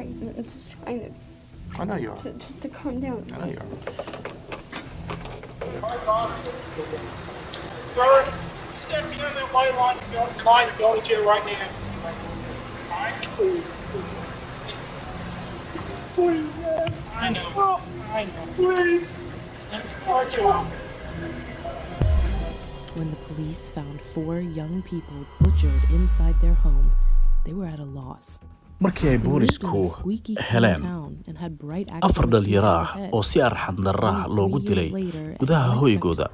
Okay, I'm just trying to, I know you are. Just to calm down. I know you are. Sir, step beyond that white line and go, line and go to jail right now. All right? Please. Please, man. I know. I know. Please. Start you off. When the police found four young people butchered inside their home, they were at a loss. Markii ay boolisku heleen afar dhalinyaro ah oo si arxan darro ah loogu dilay gudaha hoygooda,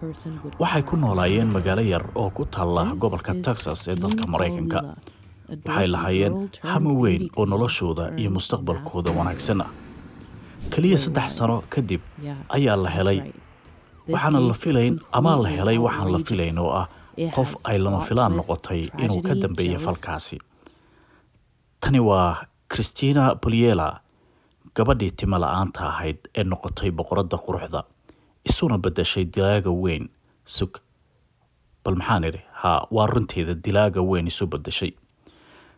waxay ku noolaayeen magaalo yar oo ku taalla gobolka Texas ee dalka Maraykanka. Waxay lahaayeen hami weyn oo noloshooda iyo mustaqbalkooda wanaagsan ah. Keliya 3 sano kadib ayaa la helay waxaana la filayn, ama la helay waxaan la filayn, oo ah qof ay lama filaan noqotay inuu ka dambeeyay falkaasi. Tani waa Christina Puliela, gabadhii timo la-aanta ahayd ee noqotay boqoradda quruxda, isuna beddeshay dilaaga weyn. Sug bal, maxaan idhi? Haa, waa runteeda, dilaaga weyn isu beddeshay.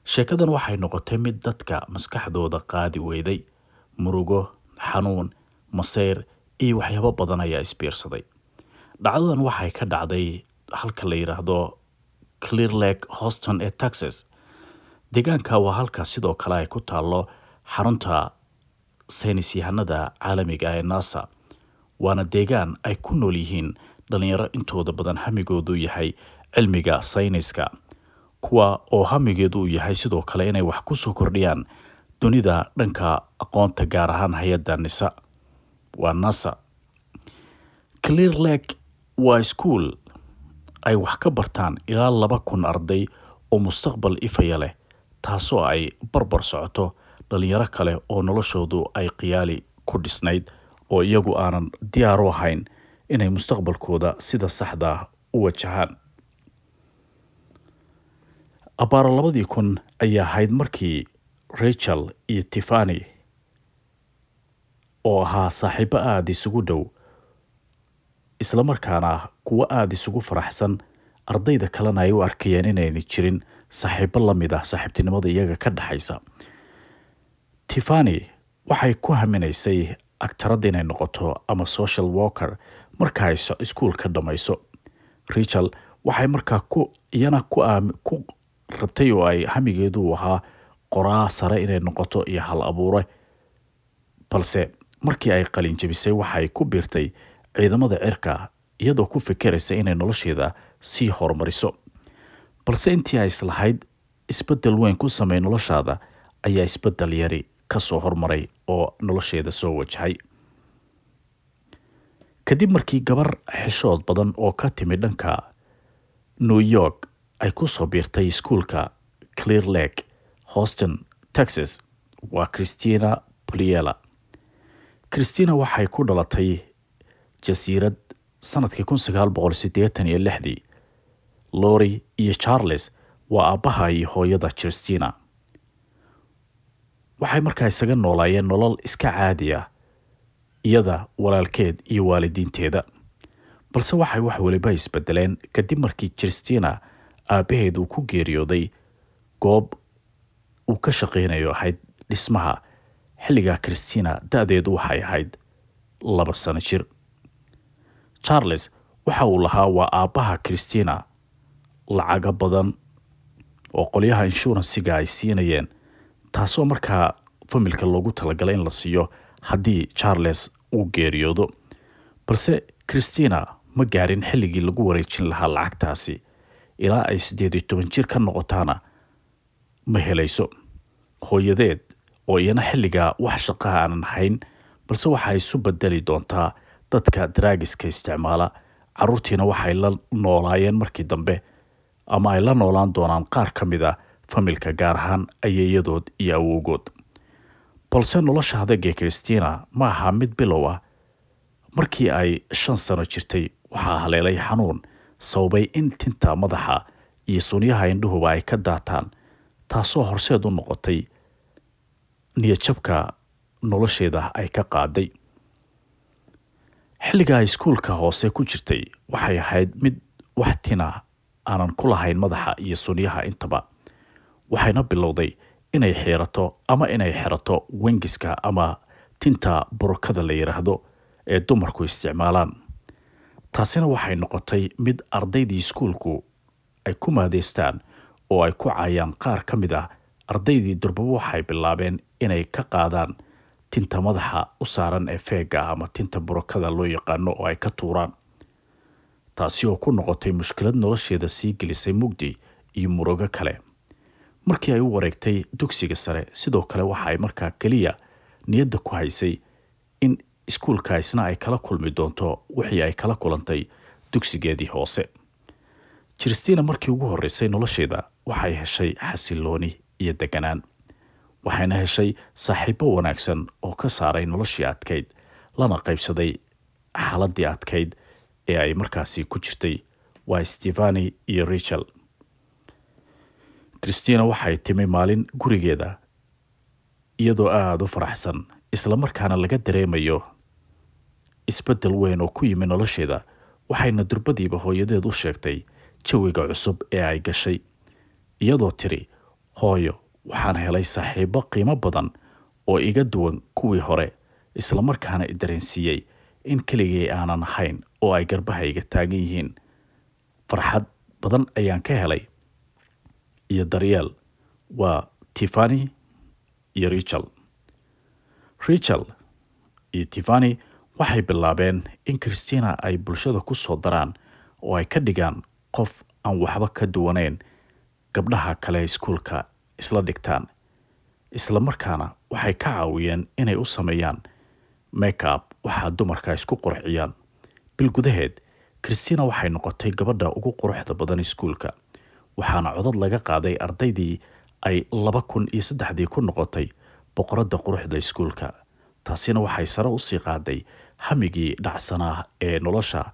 Sheekadan waxay noqotay mid dadka maskaxdooda qaadi weyday. Murugo, xanuun, maseyr iyo waxyaabo badan ayaa isbiirsaday. Dhacdadan waxay ka dhacday halka la yidhaahdo Clear Lake Houston ee Texas. Deegaanka waa halka sidoo kale ay ku taallo xarunta saynis yahanada caalamiga ee NASA, waana deegaan ay ku nool yihiin dhalinyaro intooda badan hamigoodu yahay cilmiga sayniska, kuwa oo hamigeedu uu yahay sidoo kale inay wax kusoo kordhiyaan dunida dhanka aqoonta, gaar ahaan hay-adda NISA, waa NASA. Clear Lake waa iskuul ay wax ka bartaan ilaa 2000 arday oo mustaqbal ifaya leh, taasoo ay barbar socoto dhalinyaro kale oo noloshoodu ay khiyaali ku dhisnayd, oo iyagu aanan diyaar u ahayn inay mustaqbalkooda sida saxda u wajahaan. Abaaro 2000 ayaa ahayd markii Rachel iyo Tiffany, oo ahaa saaxiibo aada isugu dhow, islamarkaana kuwo aada isugu faraxsan, ardayda kalena ay u arkayeen inayna jirin saaxiibo la mid ah saaxiibtinimada iyaga ka dhexaysa. Tiffany waxay ku haminaysay agtaradda inay noqoto ama social worker marka ay iskuulka dhammayso. Rachel waxay markaa ku iyana ku rabtay oo ay hamigeedu ahaa qoraa sare inay noqoto iyo hal abuure. Balse markii ay qalin jebisay, waxay ku biirtay ciidamada cirka, iyadoo ku fikiraysa inay nolosheeda sii horumariso. Balse intii ay islahayd isbeddel weyn ku samey noloshaada, ayaa isbeddel yari ka soo hormaray oo nolosheeda soo wajahay, kadib markii gabar xishood badan oo ka timi dhanka New York ay ku soo biirtay iskuulka Clear Lake, Houston, Texas. Waa Christina Puliela. Christina waxay ku dhalatay jasiirad sanadkii 1986-dii. Lori iyo Charles waa aabbaha iyo hooyada Christina. Waxay markaa isaga noolaayeen nolol iska caadi ah, iyada, walaalkeed iyo waalidiinteeda. Balse waxay wax waliba isbedeleen kadib markii Christina aabbaheed uu ku geeriyooday goob uu ka shaqaynayo ahayd dhismaha. Xilligaa Christina da-deedu waxay ahayd 2 sano jir. Charles waxa uu lahaa, waa aabbaha Christina, lacago badan oo qolyaha insurance-iga ay siinayeen, taasoo markaa familka loogu talagalay in la siiyo haddii Charles uu geeriyoodo. Balse Christina ma gaarin xilligii lagu wareejin lahaa lacagtaasi. Ilaa ay 18 jir ka noqotaana ma helayso. Hooyadeed oo iyana xilligaa wax shaqaha aanan hayn, balse waxa isu bedeli doontaa dadka drugs-ka isticmaala. Caruurtiina waxay la noolaayeen markii dambe, ama ay la noolaan doonaan, qaar ka mid a familka, gaar ahaan ayeeyadood iyo awowgood. Balse nolosha adag ee Christina ma aha mid bilow ah. Markii ay 5 sano jirtay, waxaa haleelay xanuun sababay in tinta madaxa iyo sunyaha indhuhuba ay ka daataan, taasoo horseed u noqotay niyadjabka nolosheeda ay ka qaaday. Xilliga ay iskuulka hoose ku jirtay, waxay ahayd mid wax tina aanan ku lahayn madaxa iyo sunyaha intaba, waxayna bilowday inay xiirato ama inay xirato wengiska ama tinta burukada la yidhaahdo ee dumarku isticmaalaan. Taasina waxay noqotay mid ardaydii iskuulku ay ku maadeystaan oo ay ku caayaan. Qaar ka mid ah ardaydii durbaba waxay bilaabeen inay ka qaadaan tinta madaxa u saaran ee feega ah ama tinta burukada loo yaqaano oo ay ka tuuraan, taasi oo ku noqotay mushkilad nolosheeda sii gelisay mugdi iyo murugo kale. Markii ay u wareegtay dugsiga sare, sidoo kale waxa ay markaa keliya niyadda ku haysay in iskuulka isna ay kala kulmi doonto wixii ay kala kulantay dugsigeedii hoose. Christina markii ugu horreysay nolosheeda waxay heshay xasilooni iyo deganaan, waxayna heshay saaxiibo wanaagsan oo ka saaray noloshii adkayd, lana qaybsaday xaaladii adkayd ee ay markaasi ku jirtay, waa Stefani iyo Rachel. Christina waxay timi maalin gurigeeda iyadoo aada u faraxsan, isla markaana laga dareemayo isbeddel weyn oo ku yimi nolosheeda. Waxayna durbadiiba hooyadeed u sheegtay jawiga cusub ee ay gashay, iyadoo tiri: "Hooyo, waxaan helay saaxiibo qiimo badan oo iga duwan kuwii hore, isla markaana i dareensiiyey in keligay aanan ahayn oo ay garbahayga taagan yihiin. Farxad badan ayaan ka helay iyo daryeel." Waa Tiffany iyo Rachel. Rachel iyo Tiffany waxay bilaabeen in Christina ay bulshada ku soo daraan oo ay ka dhigaan qof aan waxba ka duwanayn gabdhaha kale iskuulka isla dhigtaan, isla markaana waxay ka caawiyeen inay u sameeyaan make-up, waxaa dumarka isku qurxiyaan. Bil gudaheed Christina waxay noqotay gabadha ugu quruxda badan iskuulka, waxaana codad laga qaaday ardaydii ay 2003-dii ku noqotay boqoradda quruxda iskuulka. Taasina waxay sare usii qaaday hamigii dhacsanaa ee nolosha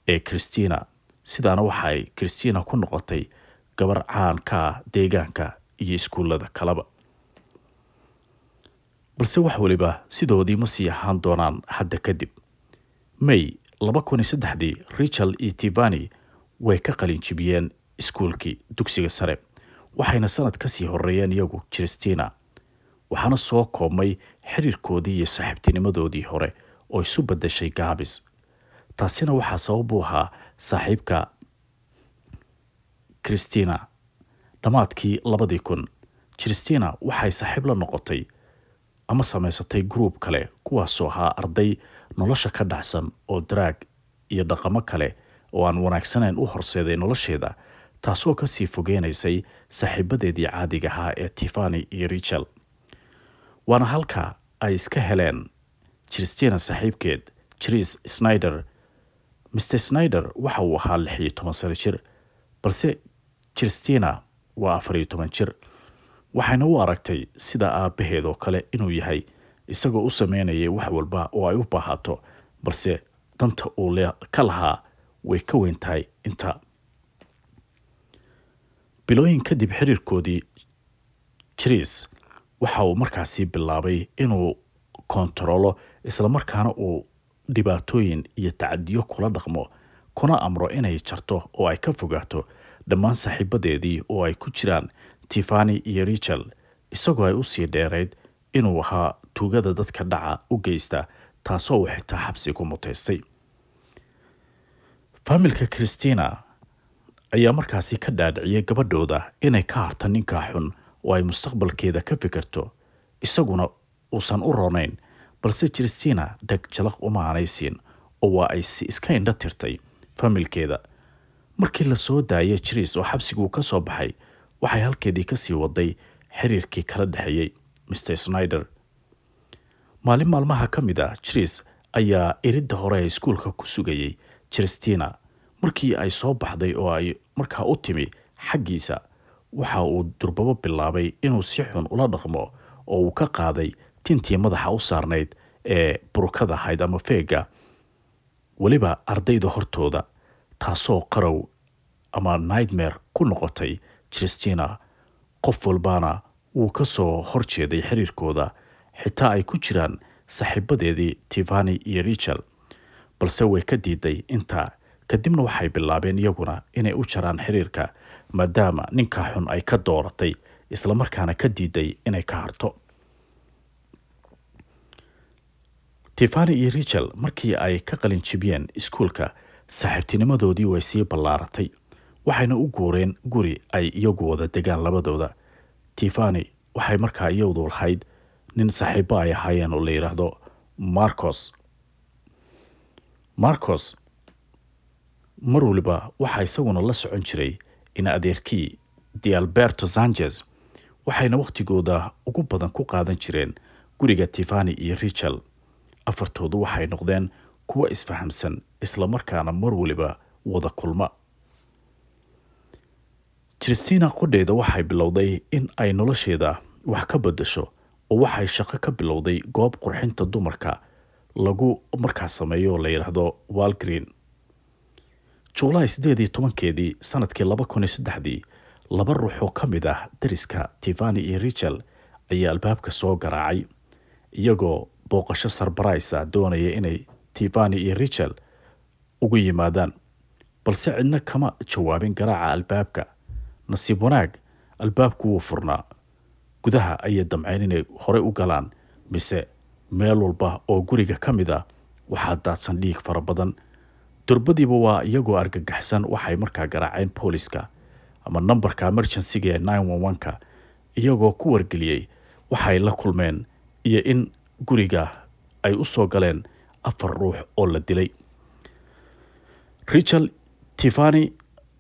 ee Christina. Sidaana waxay Christina ku noqotay gabar caan ka ah deegaanka iyo iskuullada kaleba. Balse wax waliba sidoodii ma sii ahaan doonaan hadda kadib. May 2003-dii Rachel iyo Tiffany way ka qalin jibiyeen iskuulkii dugsiga sare, waxayna sanad kasii horeeyeen iyagu Christina. Waxaana soo koobmay xiriirkoodii iyo saaxiibtinimadoodii hore oo isu beddeshay gaabis. Taasina waxaa sabab u ahaa saaxiibka Christina. Dhammaadkii 2000 Christina waxay saaxiib la noqotay ama samaysatay group kale, kuwaasoo ahaa arday nolosha ka dhacsan oo drug iyo dhaqamo kale oo aan wanaagsanayn u horseeday nolosheeda, taasoo kasii fogeynaysay saaxiibadeedii caadiga ahaa ee Tiffany iyo Rachel. Waana halka ay iska heleen Christina saaxiibkeed Chris Snyder. Mr Snyder waxa uu ahaa 16 sano jir, balse Christina waa 14 jir, waxayna u aragtay sida aabbaheed oo kale inuu yahay, isagoo u sameynayay wax walba oo ay u baahato, balse danta uu ka lahaa way ka weyn tahay inta. Bilooyin kadib xiriirkoodii, Chris waxa uu markaasi bilaabay inuu kontaroolo, islamarkaana uu dhibaatooyin iyo tacadiyo kula dhaqmo, kuna amro inay jarto oo ay ka fogaato dhammaan saaxiibadeedii oo ay ku jiraan Tiffany iyo Rachel, isagoo ay usii dheerayd inuu ahaa tuugada dadka dhaca u geysta, taasoo uu xitaa xabsi ku mutaystay. Faamilka Christina ayaa markaasi ka dhaadhiciyay gabadhooda inay ka harto ninkaa xun oo ay mustaqbalkeeda ka fikirto, isaguna uusan u roonayn. Balse Christina dheg jalaq uma aanay siin oo waa ay si iska indho tirtay faamilkeeda. Markii la soo daayay Chris oo xabsiguu ka soo baxay, waxay halkeedii kasii waday xiriirkii kala dhexeeyey Mr Snyder. Maalin maalmaha ka mid ah, Chris ayaa iridda hore ee iskuulka ku sugayay Christina. Markii ay soo baxday oo ay markaa u timi xaggiisa, waxa uu durbabo bilaabay inuu si xun ula dhaqmo oo uu ka qaaday tintii madaxa u saarnayd ee burukada ahayd ama feega, weliba ardayda hortooda, taasoo qarow ama nightmare ku noqotay Christina. Qof walbaana wuu ka soo horjeeday xiriirkooda, xitaa ay ku jiraan saaxiibadeedii Tiffany iyo Rachel, balse way ka diiday intaa. Kadibna waxay bilaabeen iyaguna inay u jaraan xiriirka, maadaama ninkaa xun ay ka dooratay islamarkaana ka diiday inay ka harto. Tiffany iyo Rachel markii ay ka qalin jibiyeen iskuulka, saaxiibtinimadoodii way sii ballaaratay, waxayna u guureen guri ay iyagu wada degaan labadooda. Tiffany waxay markaa iyadu lahayd nin saaxiibo ay ahaayeen oo la yidhaahdo Marcos. Marcos mar waliba waxaa isaguna la socon jiray in adeerkii Dialberto Sanchez, waxayna wakhtigooda ugu badan ku qaadan jireen guriga Tiffany iyo Rachel. Afartoodu waxay noqdeen kuwo isfahamsan, islamarkaana mar waliba wada kulma. Christina qudheeda waxay bilowday in ay nolosheeda wax ka bedasho, oo waxay shaqo ka bilowday goob qurxinta dumarka lagu markaa sameeyo oo la yidhaahdo Walgreen. Juulaay 18-keedii sanadkii 2003-dii, laba ruux oo ka mid ah dariska Tiffany iyo Rachel ayaa albaabka soo garaacay, iyagoo booqasho sarbaraysa doonaya inay Tiffany iyo Rachel ugu yimaadaan, balse cidna kama jawaabin garaaca albaabka. Nasiib wanaag, albaabku wuu furnaa. Gudaha ayay damceen inay horey u galaan, mise meel walba oo guriga ka mid a waxaa daadsan dhiig fara badan. Durbadiiba waa iyagoo argagaxsan waxay markaa garaaceen booliska ama nambarka emergency-ga ee 911-ka, iyagoo ku wargeliyey waxay la kulmeen iyo in guriga ay u soo galeen afar ruux oo la dilay. Rachel, Tiffany,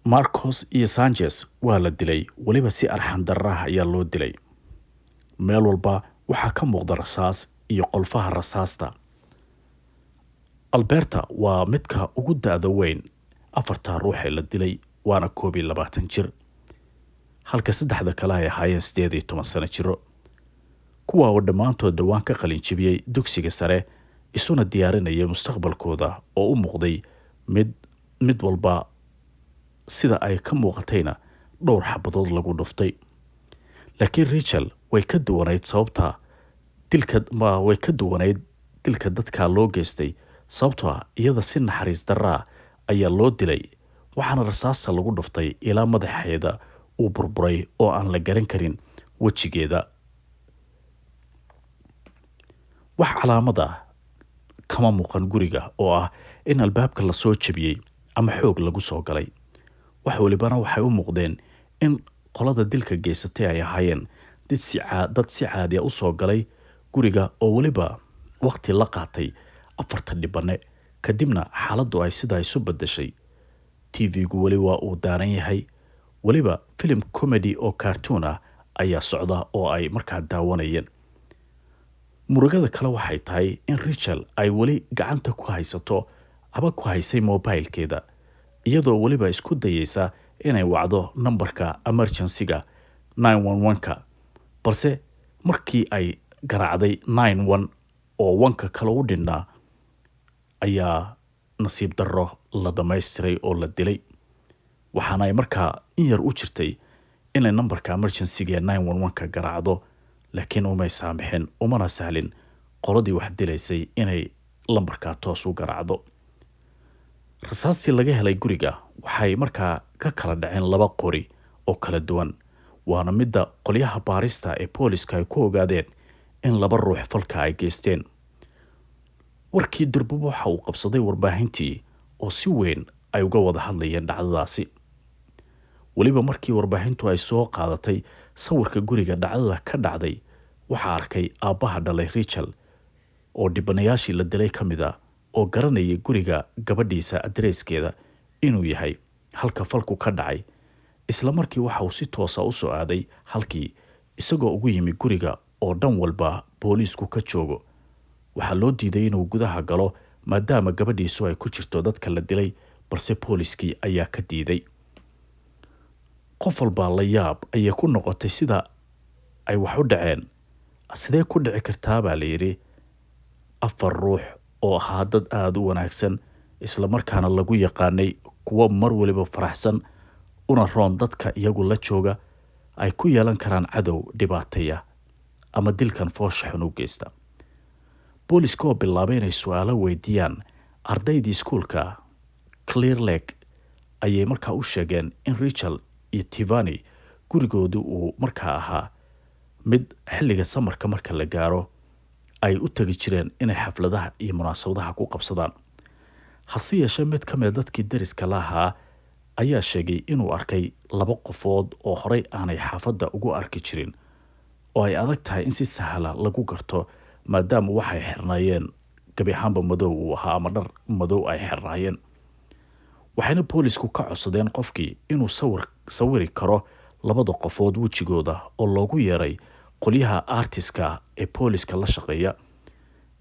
Marcos iyo Sanchez waa la dilay, weliba si arxan darraah ayaa loo dilay. Meel walba waxaa ka muuqda rasaas iyo qolfaha rasaasta. Alberta waa midka ugu da-da weyn afarta ruux ee la dilay, waana 21 jir, halka saddexda kale ay ahaayeen 18 sano jiro, kuwa oo dhammaantood dhowaan ka qalin jibiyey dugsiga sare, isuna diyaarinaya mustaqbalkooda oo u muuqday mid walba sida ay ka muuqatayna dhowr xabadood lagu dhuftay. Laakiin Rachel way ka duwanayd sababta dilka way ka duwanayd dilka dadka loo geystay, sababtoo ah iyada si naxariis darraa ayaa loo dilay, waxaana rasaasta lagu dhuftay ilaa madaxeeda uu burburay oo aan la garan karin wejigeeda. Wax calaamad ah kama muuqan guriga oo ah in albaabka lasoo jabiyey ama xoog lagu soo galay. Wax walibana waxay u muuqdeen in qolada dilka geysatay ay ahaayeen dad si caadi a u soo galay guriga oo weliba waqti la qaatay afarta dhibane, kadibna xaaladdu ay sidaa isu bedeshay. TV-gu weli waa uu daaran yahay, weliba filim comedy oo cartoon ah ayaa socda oo ay markaa daawanayeen. Murugada kale waxay tahay in Rachel ay weli gacanta ku haysato aba ku haysay mobilkeeda, iyadoo weliba isku dayeysa inay wacdo nambarka emergency-ga 911-ka, balse markii ay garaacday 91 oo wanka kale u dhinnaa ayaa nasiib darro la dhammaystiray oo la dilay. Waxaana ay markaa in yar u jirtay inay nambarka emergency-ga ee 911-ka garaacdo, laakiin umay saamixin, umana sahlin qoladii wax dilaysay inay lambarkaa toos u garaacdo. Rasaastii laga helay guriga waxay markaa ka kala dhaceen laba qori oo kala duwan, waana midda qolyaha baarista ee booliska ay ku ogaadeen in laba ruux falka ay geysteen. Warkii durbaba waxa uu qabsaday warbaahintii oo si weyn ay uga wada hadlayeen dhacdadaasi. Weliba markii warbaahintu ay soo qaadatay sawirka guriga dhacdada ka dhacday, waxaa arkay aabbaha dhalay Rachel oo dhibanayaashii la dilay ka mid ah, oo garanayay guriga gabadhiisa adreeskeeda inuu yahay halka falku ka dhacay. Isla markii waxa uu si toosa u soo aaday halkii, isagoo ugu yimi guriga oo dhan walba booliisku ka joogo. Waxaa loo diiday inuu gudaha galo maadaama gabadhiisu ay ku jirto dadka la dilay, balse booliiskii ayaa ka diiday. Qof walbaa la yaab ayay ku noqotay sida ay wax u dhaceen. Sidee ku dhici kartaa baa la yidhi afar ruux oo ahaa dad aada u wanaagsan, islamarkaana lagu yaqaanay kuwo mar waliba faraxsan una roon dadka iyagu la jooga, ay ku yeelan karaan cadow dhibaataya ama dilkan foosha xun u geysta? Booliska oo bilaabay inay su-aalo weydiiyaan ardaydii iskuulka Clear Lake ayay markaa u sheegeen in Rachel iyo Tiffany Gurigoodu uu markaa ahaa mid xilliga samarka marka la gaaro ay u tagi jireen inay xafladaha iyo munaasabadaha ku qabsadaan. Hase yeeshee, mid ka mid dadkii dariska lahaa ayaa sheegay inuu arkay laba qofood oo horey aanay xaafadda ugu arki jirin, oo ay adag tahay in si sahla lagu garto, maadaama waxay xirnaayeen gabi ahaanba madow uu ahaa ama dhar madow ay xirnaayeen. Waxayna boolisku ka codsadeen qofkii inuu sawiri karo labada qofood wejigooda, oo loogu yeeray qolyaha artiska ee booliska la shaqeeya,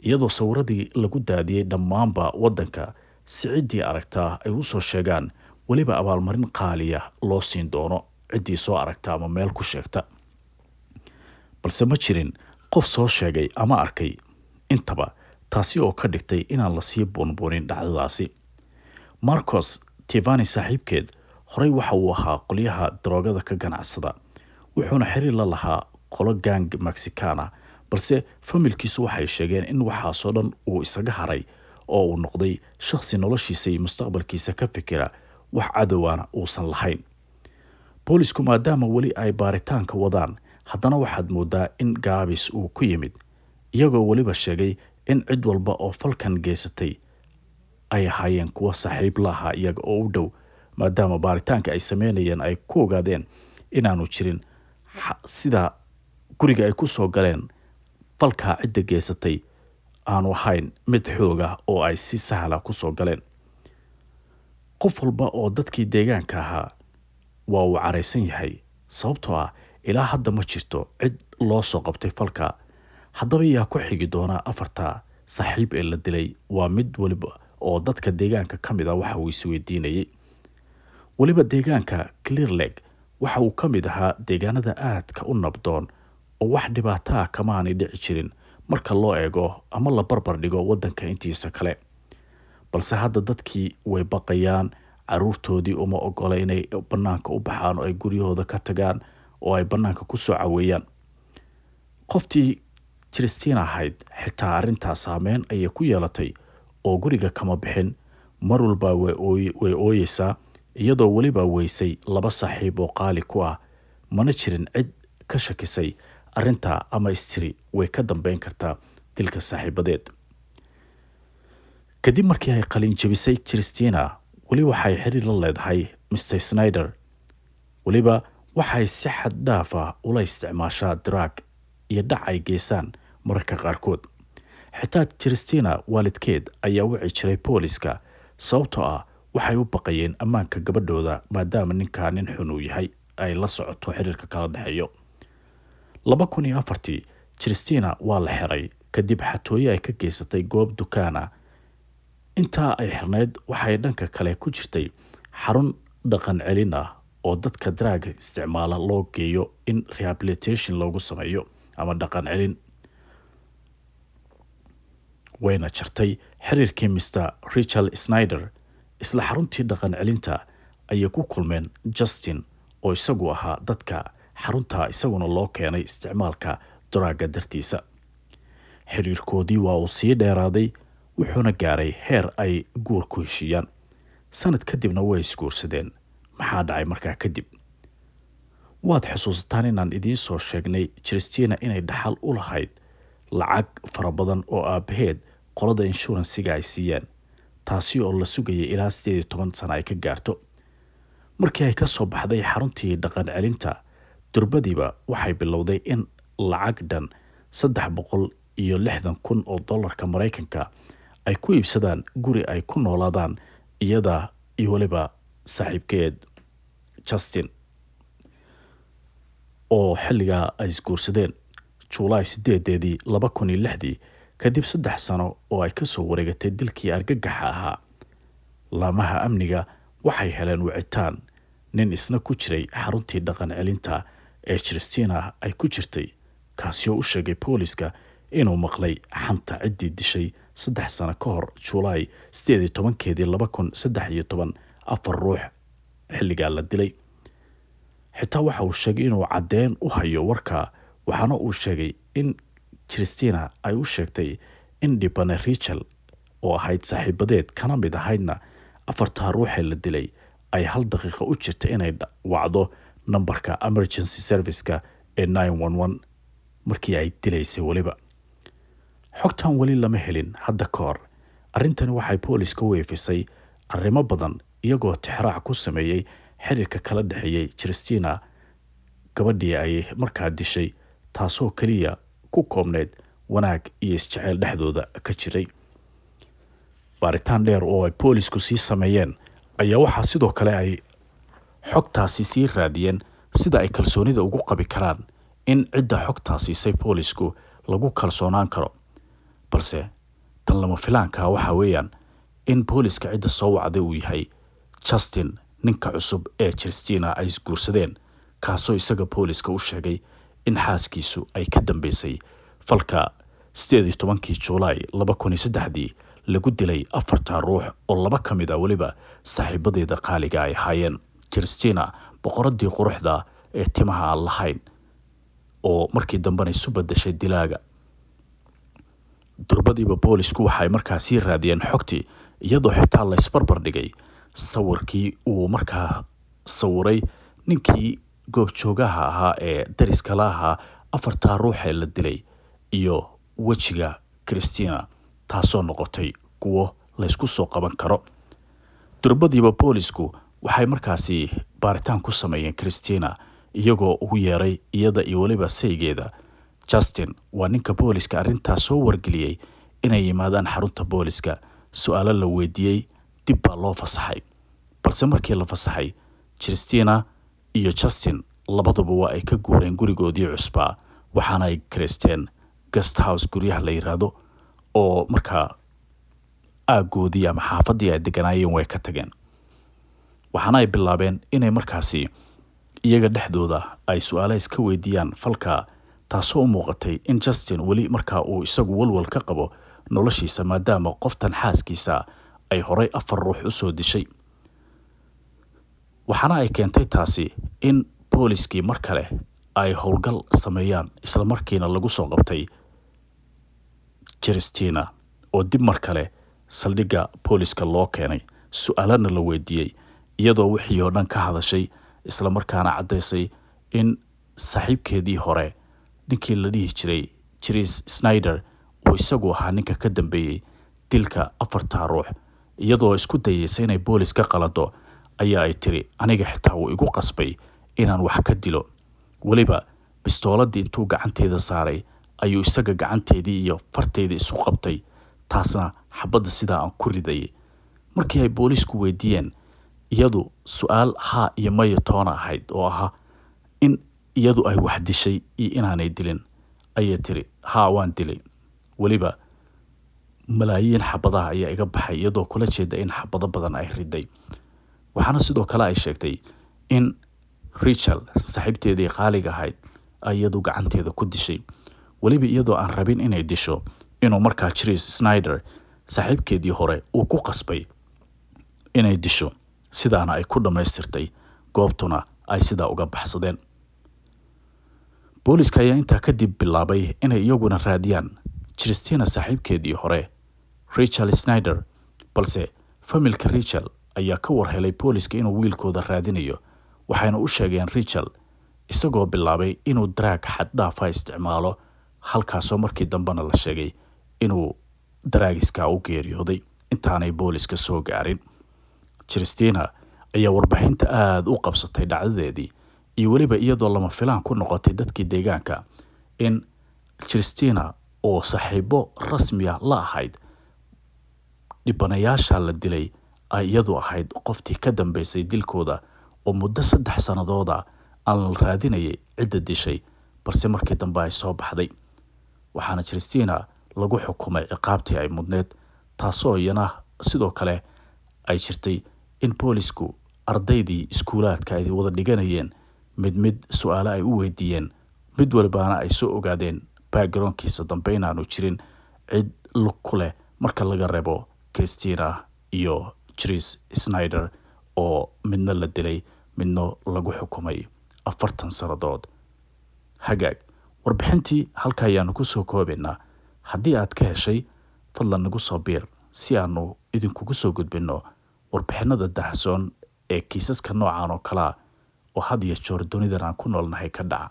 iyadoo sawiradii lagu daadiyey dhammaanba waddanka si ciddii aragtaa ay u soo sheegaan, weliba abaalmarin qaaliya loo siin doono ciddii soo aragta ama meel ku sheegta. Balse ma jirin qof soo sheegay ama arkay intaba, taasi oo ka dhigtay inaan lasii buunbuunin dhacdadaasi. Marcos Tivani saaxiibkeed horey waxa uu ahaa qolyaha daroogada ka ganacsada, wuxuuna xiriir la lahaa qolo gang Mexicana, balse familkiisu waxay sheegeen in waxaasoo dhan uu isaga haray oo uu noqday shakhsi noloshiisa iyo mustaqbalkiisa ka fikira, wax cadowaana uusan lahayn. Boolisku maadaama weli ay baaritaanka wadaan, haddana waxaad moodaa in gaabis uu ku yimid, iyagoo weliba sheegay in cid walba oo falkan geysatay ay ahaayeen kuwo saaxiib la ahaa iyaga oo u dhow, maadaama baaritaanka ay sameynayeen ay ku ogaadeen inaanu jirin sida guriga ay ku soo galeen falkaa cidda geysatay aanu ahayn mid xoog ah oo ay si sahla ku soo galeen. Qof walba oo dadkii deegaanka ahaa waa uu caraysan yahay, sababtoo ah ilaa hadda ma jirto cid loo soo qabtay falka. Haddaba yaa ku xigi doona afarta saaxiib ee la dilay? Waa mid waliba oo dadka deegaanka ka mid ah waxa uu isweydiinayay. Weliba deegaanka Clear Lake waxa uu ka mid ahaa deegaanada aadka u nabdoon oo wax dhibaataa kamaanay dhici jirin marka loo eego ama la barbar dhigo waddanka intiisa kale. Balse hadda dadkii way baqayaan, caruurtoodii uma ogola inay bannaanka u baxaan oo ay guryahooda ka tagaan oo ay bannaanka ku soo caweeyaan. Qoftii Christina ahayd xitaa arrintaa saameyn ayay ku yeelatay oo guriga kama bixin, mar walba way ooyeysaa, iyadoo weliba weysay laba saaxiib oo qaali ku ah. Mana jirin cid ka shakisay arrintaa ama istiri way ka dambeyn kartaa dilka saaxiibadeed. Kadib markii ay qalin jebisay Christina, weli waxay xiriir la leedahay Mr Snyder. Weliba waxay si xad dhaaf ah ula isticmaashaa drug iyo dhac ay geysaan mararka qaarkood. Xitaa Christina waalidkeed ayaa wici jiray booliska, sababtoo ah waxay u baqayeen ammaanka gabadhooda, maadaama ninkaa nin xun uu yahay ay la socoto xiriirka kala dhexeeyo. 2004-tii Christina waa la xiray kadib xatooyo ay ka geysatay goob dukaana. Intaa ay xirnayd waxay dhanka kale ku jirtay xarun dhaqan celin ah oo dadka draaga isticmaala loo geeyo in rehabilitation loogu sameeyo ama dhaqan celin. Wayna jartay xiriirkii Mr Richard Snyder. Isla xaruntii dhaqan celinta ayay ku kulmeen Justin, oo isagu ahaa dadka xarunta isaguna loo keenay isticmaalka daraaga dartiisa. Xiriirkoodii waa uu sii dheeraaday, wuxuuna gaaray heer ay guur ku heshiiyaan. Sanad kadibna way isguursadeen. Maxaa dhacay markaa kadib? Waad xusuusataan inaan idiin soo sheegnay Christina inay dhaxal u lahayd lacag fara badan oo aabaheed qolada inshuransiga ay siiyeen, taasi oo la sugayay ilaa 18 sano ay ka gaarto. Markii ay ka soo baxday xaruntii dhaqan celinta, durbadiiba waxay bilowday in lacag dhan 360,000 oo dollarka Maraykanka ay ku iibsadaan guri ay ku noolaadaan iyada iyo weliba saaxiibkeed Justin, oo xilligaa ay isguursadeen Juulaay 8-deedii 2006-dii, kadib 3 sano oo ay kasoo wareegatay dilkii argagaxa ahaa. Laamaha amniga waxay heleen wicitaan nin isna ku jiray xaruntii dhaqan celinta ee Christina ay ku jirtay, kaasi oo u sheegay booliska inuu maqlay xanta ciddii dishay 3 sano ka hor Juulaay 18-keedii 2013 afar ruux xilligaa la dilay. Xitaa waxa uu sheegay inuu caddeyn u hayo warka, waxaana uu sheegay in Christina ay u sheegtay in dhibane Richel oo ahayd saaxiibadeed kana mid ahaydna afartaa ruuxee la dilay ay hal daqiiqo u jirta inay wacdo nambarka emergency service-ka ee 911 markii ay dilaysay. Weliba xogtan weli lama helin hadda ka hor. Arrintani waxay booliska u eefisay arrimo badan, iyagoo tixraac ku sameeyey xiriirka kala dhexeeyey Christina, gabadhii ay markaa dishay, taasoo keliya ku koobneyd wanaag iyo isjeceyl dhexdooda ka jiray. Baaritaan dheer oo ay boolisku sii sameeyeen ayaa waxaa sidoo kale ay xogtaasi sii raadiyeen sida ay kalsoonida ugu qabi karaan in cidda xogtaa siisay boolisku lagu kalsoonaan karo. Balse tan lama filaanka waxaa weeyaan in booliska cidda soo wacday uu yahay Justin, ninka cusub ee Christina ay isguursadeen, kaasoo isaga booliska u sheegay in xaaskiisu ay ka dambeysay falka 18-kii Juulaay 2003-dii lagu dilay afarta ruux, oo laba ka mid a weliba saaxiibadeeda qaaliga ay ahaayeen. Christina, boqoradii quruxda ee timaha aan lahayn, oo markii dambena isu bedeshay dilaaga. Durbadiiba boolisku waxay markaa sii raadiyeen xogtii, iyadoo xitaa la isbarbar dhigay sawirkii uu markaa sawiray ninkii goobjoogaha ahaa ee dariska la ahaa afartaa ruux ee la dilay iyo wejiga Christina, taasoo noqotay kuwo laysku soo qaban karo. Durbadiiba boolisku waxay markaasi baaritaan ku sameeyeen Christina, iyagoo ugu yeeray iyada iyo weliba saygeeda Justin, waa ninka booliska arrintaas soo wargeliyey, inay yimaadaan xarunta booliska. Su-aalo la weydiiyey dib baa loo fasaxay, balse markii la fasaxay, Christina iyo Justin labaduba waa ay ka guureen gurigoodii cusbaa, waxaana ay kireysteen guest house, guryaha la yiraahdo, oo markaa aaggoodii ama xaafaddii ay deganaayeen way ka tageen. Waxaana ay bilaabeen inay markaasi iyaga dhexdooda ay su-aala iska weydiiyaan falka, taasoo u muuqatay in Justin weli markaa uu isagu walwal ka qabo noloshiisa, maadaama qoftan xaaskiisa ay horay afar ruux usoo dishay. Waxaana ay keentay taasi in booliskii mar kale ay howlgal sameeyaan, islamarkiina lagu soo qabtay Christina, oo dib mar kale saldhigga booliska loo keenay, su-aalana la weydiiyey, iyadoo wixii oo dhan ka hadashay, islamarkaana caddaysay in saaxiibkeedii hore, ninkii la dhihi jiray Chris Snyder, uu isagu ahaa ninka ka dambeeyey dilka afartaa ruux. Iyadoo isku dayeysa inay boolis ka qalado ayaa ay tiri, "Aniga xitaa wuu igu qasbay inaan wax ka dilo. Weliba bistooladii intuu gacanteeda saaray ayuu isaga gacanteedii iyo farteydii isu qabtay, taasna xabadda sidaa aan ku ridayay." Markii ay boolisku weydiiyeen iyadu su-aal haa iyo maya toona ahayd, oo ahaa in iyadu ay wax dishay iyo inaanay dilin, ayay tiri, "Haa, waan dilay, weliba malaayiin xabadaha ayaa iga baxay," iyadoo kula jeeda in xabado badan ay riday. Waxaana sidoo kale ay sheegtay in Rachel, saaxiibteedii qaaliga ahayd, iyadu gacanteeda ku dishay, weliba iyadoo aan rabin inay disho inuu markaa Chris Snyder, saaxiibkeedii hore, uu ku qasbay inay disho, sidaana ay ku dhammaystirtay, goobtuna ay sidaa uga baxsadeen. Booliska ayaa intaa kadib bilaabay inay iyaguna raadiyaan Christina saaxiibkeedii hore Rachel Snyder, balse familka Rachel ayaa ka war helay booliska inuu wiilkooda raadinayo, waxayna u sheegeen Rachel isagoo bilaabay inuu drug xaddhaafa isticmaalo, halkaasoo markii dambena la sheegay inuu drugs-ka u geeriyooday intaanay booliska soo gaarin. Christina ayaa warbixinta aada u qabsatay dhacdadeedii, iyo weliba iyadoo lama filaan ku noqotay dadkii deegaanka in Christina oo saaxiibo rasmiya la ahayd dhibanayaasha la dilay ay iyadu ahayd qoftii ka dambeysay dilkooda, oo muddo 3 sannadooda aan la raadinayay cidda dishay, balse markii dambe ay soo baxday. Waxaana Christina lagu xukumay ciqaabtii ay mudneed, taasoo iyana sidoo kale ay jirtay in boolisku ardaydii iskuulaadka ay wada dhiganayeen mid mid su-aalo ay u weydiiyeen, mid walibaana ay soo ogaadeen background-kiisa dambe inaanu jirin cid lug ku leh marka laga reebo Christina iyo Chris Snyder, oo midna la dilay, midna lagu xukumay 40 sannadood. Hagaag, warbixintii halka ayaanu kusoo koobaynaa. Haddii aad ka heshay, fadlan nagu soo biir si aanu idinkugu soo gudbinno warbixinada dahsoon ee kiisaska noocan oo kalea. oo had iyo joor dunidan aan ku noolnahay ka dhaca.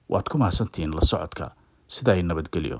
Waad ku mahadsantihiin la socodka. Sida ay nabadgelyo.